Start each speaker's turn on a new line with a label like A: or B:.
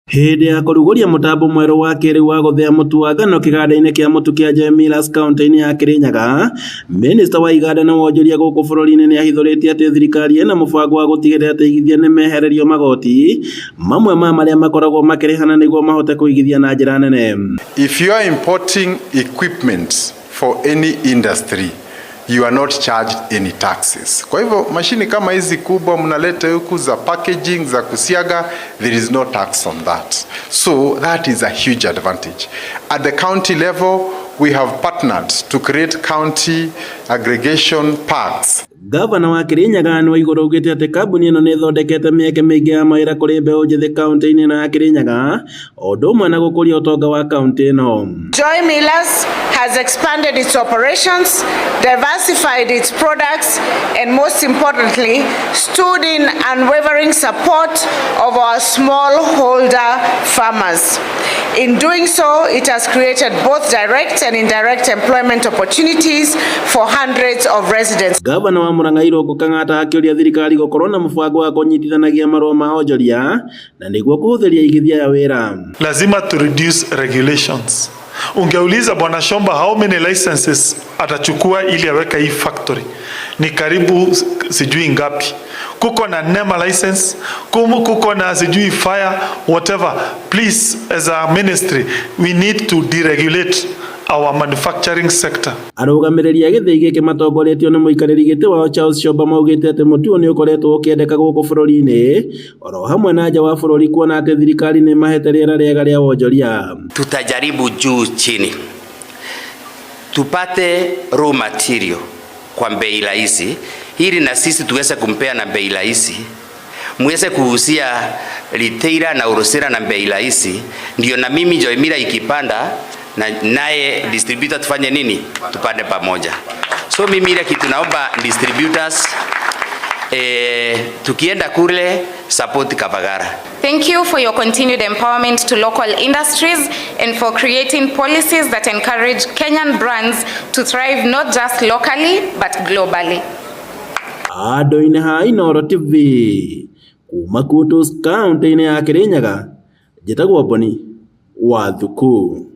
A: Hĩndĩ ya kũrugũria mũtambo mwerũ wa kĩrĩu wa gũthĩa mũtu wa ngano kĩganda-inĩ kĩa mũtu kĩa Joy Millers kaunti-inĩ ya Kirinyaga, Minista wa iganda na wonjoria gũkũ bũrũri-inĩ nĩahithũrĩtie atĩ thirikari ĩna mũbango wa gũtigĩrĩra atĩ aigithia nĩmehererio magoti mamwe ma marĩa makoragwo makĩrĩha na nĩguo mahote kũigithia na njĩra nene.
B: If you are importing equipment for any industry, you are not charged any taxes. Kwa hivyo mashini kama hizi kubwa mnaleta huku za packaging, za kusiaga, there is no tax on that. So that is a huge advantage. At the county level, we have partnered to create county aggregation parks.
A: Gavana wa Kirinyaga Anne Waiguru augĩte atĩ kambuni ĩno nĩ ĩthondekete mĩeke mĩingĩ ya mawĩra kũrĩ mbeũ njĩthĩ kaunti-inĩ ĩno ya Kirinyaga o ũndũ ũmwe na gũkũria ũtonga wa kaunti ĩno.
C: Joy Millers has expanded its operations, diversified its products, and most importantly, stood in unwavering support of our smallholder farmers. In doing so, it has created both direct and indirect employment opportunities for hundreds of residents.
A: Gavana wa Murang'a Irũngũ Kang'ata akĩũria thirikari gũkorwo na mũbango wa kũnyitithanagia marũa ma onjoria na nĩguo kũhũthĩria aigithia aya wĩra.
D: Lazima to reduce regulations. Ungeuliza Bwana Shomba how many licenses atachukua ili aweke hii factory, ni karibu sijui ngapi. Kuko na NEMA license, kuko na sijui fire whatever. Please, as a ministry, we need to deregulate our manufacturing sector.
A: Arũgamĩrĩri a gĩthĩi gĩkĩ matongoretio nĩ mũikarĩri gĩtĩ wao Charles Shomba maugĩte atĩ mũtu ũyũ nĩ ũkoretwo ũkĩendeka gũkũ bũrũri-inĩ oro hamwe na nja wa bũrũri kuona atĩ thirikari nĩ ĩmahete rĩera rĩega rĩa wonjoria.
E: Tutajaribu juu chini tupate raw material kwa bei rahisi, ili na sisi tuweze kumpea na bei rahisi, muweze kuuzia retailer na wholesaler na bei rahisi, ndio na mimi Joy Miller ikipanda na naye distributor tufanye nini? Tupande pamoja. So mimi ile kitu naomba distributors, tukienda kule support Kabagara.
F: Thank you for your continued empowerment to local industries and for creating policies that encourage Kenyan brands to thrive not just locally but globally.
A: Andũ-inĩ ha Inooro TV kuma Kutus kaunti-inĩ ya Kirinyaga, njĩtagwo Boni wa Thuku.